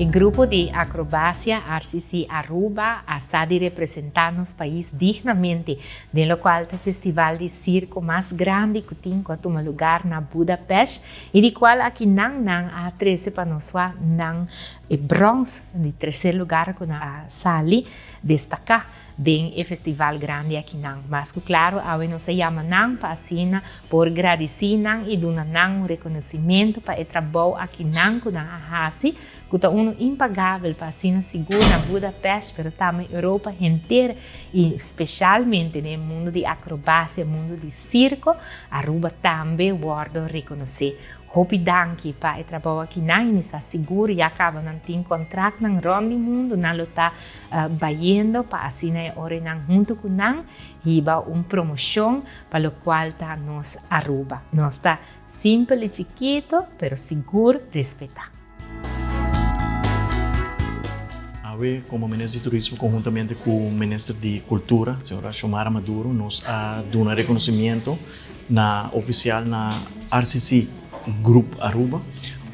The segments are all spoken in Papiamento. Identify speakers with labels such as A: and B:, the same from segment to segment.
A: E grupo di acrobacia RCC Aruba a sa di representa nos pais dignamente den locual ta e festival di circo mas grandi cu tin cu a tuma lugar na Budapest y di cual aki nan nan a trece pa nos wak nan e brons di tercer lugar cu nan a sali destaca den e festival grandi akinan. Mas ku klaru awe nos a yama nan pa asina por gradisí nan i duna nan un rekonosimentu pa e trabou akinan ku nan a hasi, ku ta unu impagabel pa asina sigur na Budapest pero tambe Europa henter i speshalmente den e mundu di akrobasia, mundu di sirko, Aruba tambe wòrdu rekonosé. Hopi danki pa e trabou akinan i mi sa sigur ya kaba nan tin kontraktnan rònt di mundu nan lo ta bayendo pa asina e orenan hunto cu nan hiba un promocion pa locual ta nos Aruba. Nos ta simpel y chikito pero sigur respeta.
B: Awe como Minister di Turismo conhuntamente cu Minister di Cultura, Sra. Xiomara Maduro, nos a duna reconocimiento na oficial na RCC Group Aruba,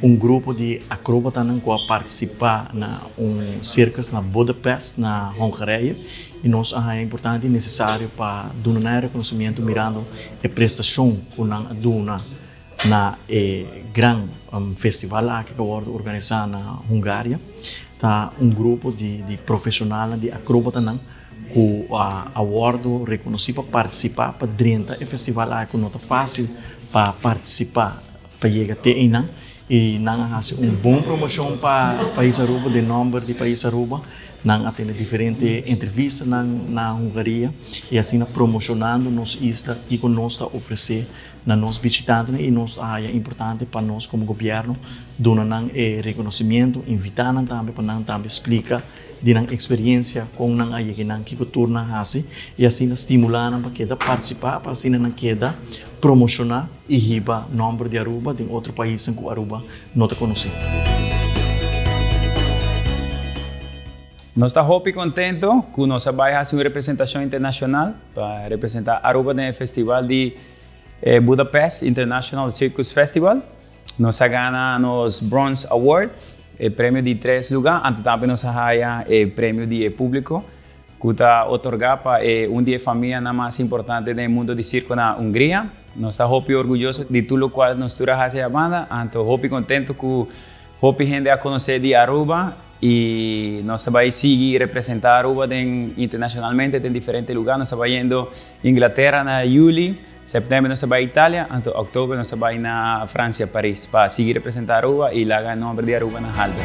B: un grupo di acrobatanan cu a participa na un circus na Budapest na Hongarije y nos a haya importante y necesario pa duna nan e reconocimiento mirando e prestacion cu nan a duna na e gran festival aki cu a wordo organisa na Hungaria. Ta un grupo di profesionalnan, di acrobatanan cu a wordo reconoci pa participa pa drenta e festival aki cu no ta facil pa participa pa yega te eynan y nan a haci un bon promocion pa pais Aruba den nomber di pais Aruba nan a tene diferente entrevistanan na Hungaria y asina promocionando nos isla kico nos ta ofrece na nos bishitantenan y nos a haya importante pa nos como gobierno duna nan e reconocimiento invita nan tambe pa nan tambe splica di nan experiencia con nan a yega nan kico tur nan haci y asina stimula nan pa keda participa pa asina nan keda promociona y hiba nomber di Aruba den otro paisnan cu Aruba no ta conoci.
C: Nos ta hopi contento cu nos a bay haci un representacion internacional pa representa Aruba den e festival di Budapest International Circus Festival. Nos a gana nos Bronze Award, e premio di tres luga, anto tambe nos a haya e premio di e publico cu ta otorga pa e un di e famianan mas importante den e mundo di circo na Hungria. Nos ta hopi orguyoso di tur locual nos tur a haci a banda, anto hopi contento cu hopi hende a conoce di Aruba y nos ta bay sigui representa Aruba den internacionalmente den diferente luga. Nos ta bayendo Inglaterra na juli. September nos ta bai Italia, anto october nos ta bai na Francia, Paris, pa sigui representa Aruba y laga e nomber di Aruba na halto.